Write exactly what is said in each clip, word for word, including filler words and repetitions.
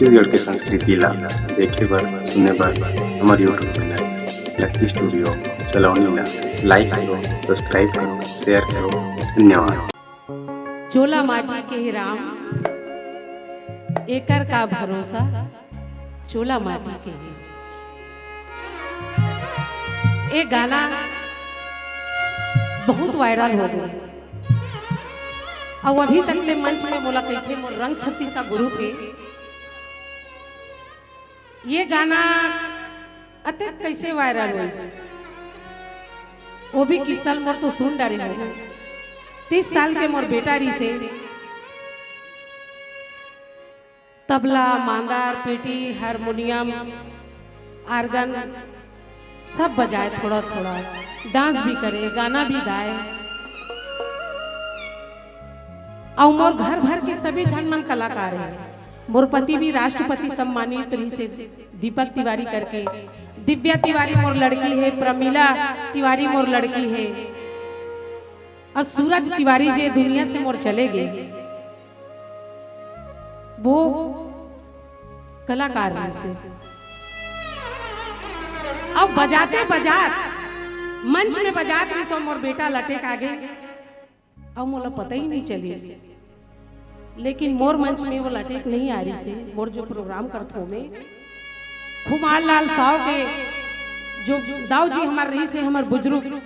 छत्तीसगढ़ के संस्कृति ला देखे बर, सुने बर हमर YouTube चैनल लकी स्टूडियो सलोनी ला लाइक करो, सब्सक्राइब करो, शेयर करो। धन्यवाद। चोला माटी के ही राम, एकर का भरोसा, चोला माटी के ही। ए गाना बहुत वायरल हो गए, अउ अभी तक ले मंच में मोला कहिथे मोर रंग छत्तीसा गुरु के। ये गाना अतेक कैसे वायरल होइस, वो भी किस साल, मोर तो सुन डारे हो। तीस साल के मोर बेटा रिसे, तबला, मांदार, पेटी, हारमोनियम, आर्गन सब बजाए थोड़ा थोड़ा, डांस भी करे, गाना भी गाए। अउ मोर घर भर के सभी झन मन कलाकार हे। मोर पति भी राष्ट्रपति सम्मानित रहिसे, दीपक तिवारी करके। दिव्या तिवारी मोर लड़की हे, प्रमिला तिवारी मोर लड़की हे, अउ सूरज तिवारी जे दुनिया से मोर चले गे, वो कलाकार रहिसे। अब बजाते बजात, मंच में बजात रहिसे, मोर बेटा लटेक आगे, अउ मोला पता ही नहीं चलिस। लेकिन मोर मंच में वो लटेक नहीं आ रहिसे, मोर जो प्रोग्राम करथों में, खुमार लाल साव के जो दाऊ जी हमर रहिसे, हमर बुजुर्ग,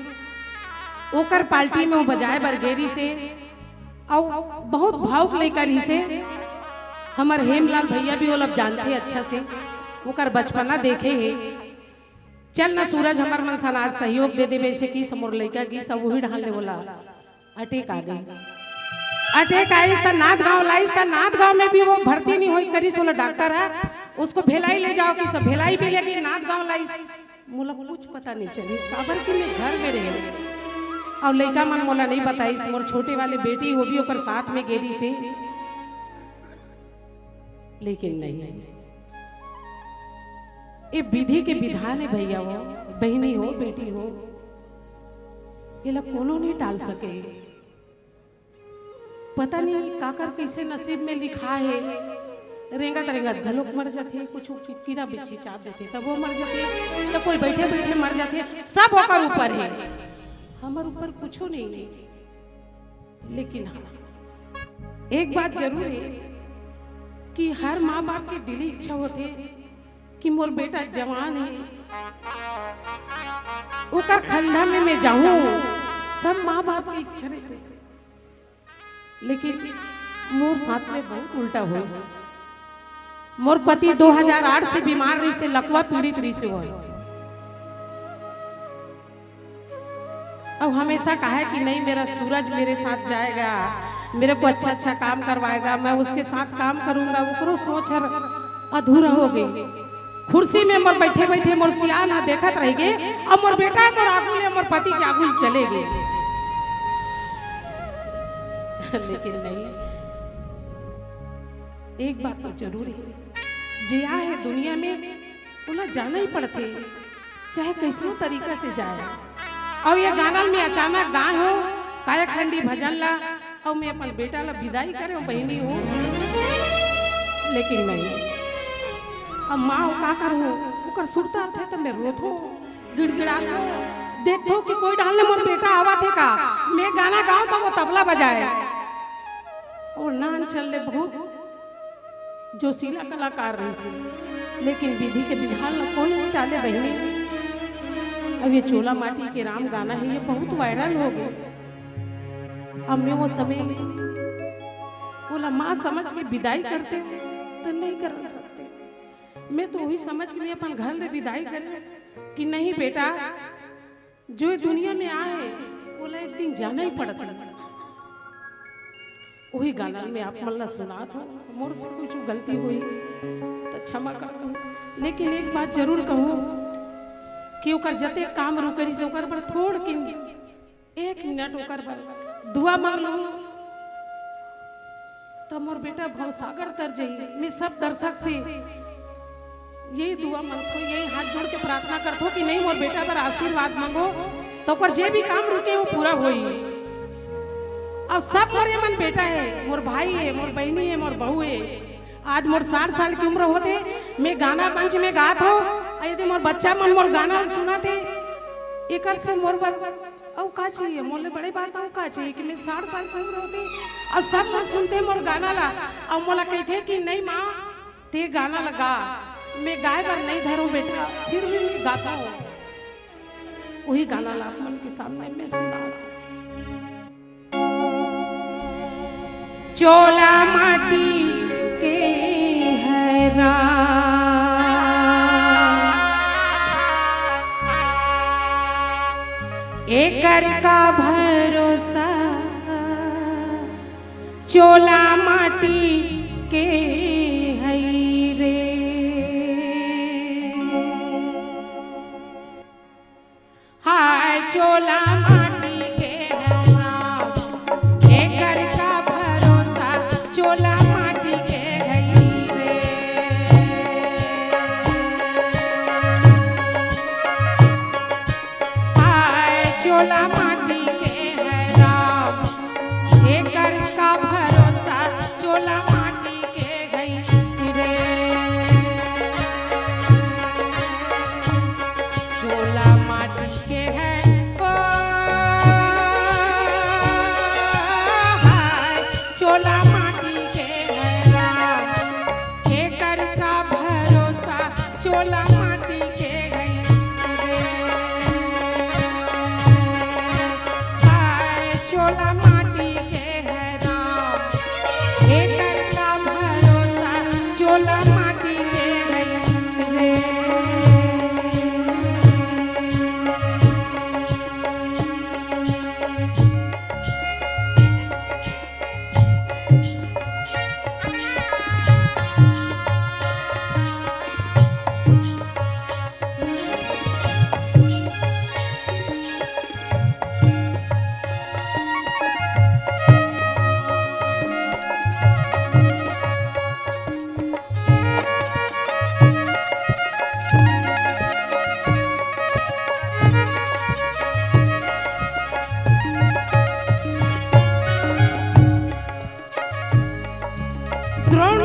ओकर पार्टी में वो बजाए बर गे रहिसे, अउ बहुत भावुक लइका रहिसे। हमर हेमलाल भैया भी ओला जानथे अच्छा से, ओकर बचपना देखे हे। चल ना सूरज, हमर मन सन आज सहयोग दे देबे, से कि समोर लइका गिस, अउ वही डहान ले ओला अटैक आ गे। अटैक आइस त नांदगांव लाइस, त नांदगांव में भी वो भर्ती नहीं होई करिस, ओला डॉक्टर ह उसको भिलाई ले जाओ कि सब भिलाई भी लेके नांदगांव लाइस। मोला कुछ पता नहीं चलिस, काबर कि मैं घर में रहे, अउ लइका मन मोला नहीं बताइस। मोर छोटे वाले बेटी, वो भी ओकर साथ में गे रहिसे, लेकिन नहीं। ये विधि के विधान हे भैया हो, बहिनी हो, बेटी हो, एला कोनो नहीं टाल सके। पता नहीं काकर कैसे नसीब में लिखा हे। रेंगत रेंगत घलोक मर जाथे, कुछ की-, कीड़ा बिच्छी चाब देथे तब वो मर जाथे, तो कोई बैठे बैठे मर जाथे, सब ओकर ऊपर हे, हमर ऊपर कुछो नहीं हे। लेकिन हाँ, एक बात जरूर हे कि हर माँ बाप के दिली इच्छा होथे कि मोर बेटा जवान हे, ओकर खंधा में मैं जाहूँ, सब माँ बाप के इच्छा रहिथे। लेकिन मोर साथ में बहुत उल्टा होइस। मोर पति दो हज़ार आठ से बीमार रहिसे, लकवा पीड़ित रहिसे होय। अब हमेशा कहा है कि नहीं, मेरा सूरज मेरे साथ जाएगा, मेरे को अच्छा अच्छा काम करवाएगा, मैं उसके साथ काम करूंगा, ओकरो सोच हर अधूरा हो गई। कुर्सी में मोर बैठे बैठे मोर सियान ह देखत रह गे, अब मोर बेटा मोर आगू ले मोर पति के आगू ले चले गे। लेकिन नहीं, एक बात तो जरूर हे, जे आए हे दुनिया में, ओला जाना ही पड़थे, चाहे कैसनो तरीका से जाए। अब ये गाना में अचानक गाए हो कायाखंडी भजन ला, अउ मैं अपन बेटा ला विदाई करे हो बहिनी हो, लेकिन नहीं, अब माँ हो का करहूँ, ओकर सुरता आथे त मैं रोथो, गिड़गिड़ाथो, देखथो कि कोई डहान ले मोर बेटा आवत हे का, मैं गाना गाँव त वो तबला बजाए। अउ नान चल ले बहुत जोशीला कलाकार रहिसे, लेकिन विधि के विधान ला कोई नहीं टाले बहिनी। अब ये चोला माटी के राम गाना हे, ये बहुत वायरल हो गे। अब मैं वो समय ओला माँ समझ के विदाई करते त नहीं कर सकते। मैं तो वही समझ के मैं अपन घर ले विदाई करे कि नहीं बेटा, जो ये दुनिया में आए, ओला एक दिन जाना ही पड़थे। वही गाना मैं आप मन ला सुनात हूँ, मोर से कुछ गलती होई त क्षमा कर दो, लेकिन एक बात जरूर कहूँ कि ओकर जते काम रुके रहिसे ओकर बर थोड़ किन एक मिनट ओकर बर दुआ मांग लहूँ, त मोर बेटा भवसागर तर जाही। मैं सब दर्शक से यही दुआ मांगथो, यही हाथ जोड़ के प्रार्थना करथो कि नहीं, मोर बेटा बर आशीर्वाद मांगो, त ओकर जे भी काम रुके वो पूरा होई। अउ सब मोर ये मन बेटा हे, मोर भाई हे, मोर बहिनी हे, मोर बहू हे, आज मोर साठ साल के उम्र होथे, मैं गाना मंच में गात हूँ, अउ यदि मोर बच्चा मन मोर गाना ल सुनत हे, एकर से मोर बर अउ का चाहिए? मोर ले बड़े बात अउ का चाहिए कि मैं साठ साल के उम्र होथे अउ सब मन सुनथे मोर गाना ला, अउ मोला कहिथे कि नहीं माँ, ते गाना ला गा। मैं गाए बर नहीं धरूँ बेटा, फिर भी मैं गाता हूँ। वही गाना ला आप मन के सामने मैं सुनात हूँ। चोला माटी के हरा, एकर का भरोसा, चोला माटी के हई रे। हाय चोला माटी के हरा, एकर का भरोसा, चोला माटी के हई रे। हाय चोला माटी के हरा, एकर का भरोसा, चोला माटी के हई रे। चोला माटी के है ओ, हाय, चोला माटी के है राम, एकर का भरोसा, चोला माटी के है रे। हाय, चोला माटी के है राम, एकर का भरोसा, चोला माटी के है रे। द्रोण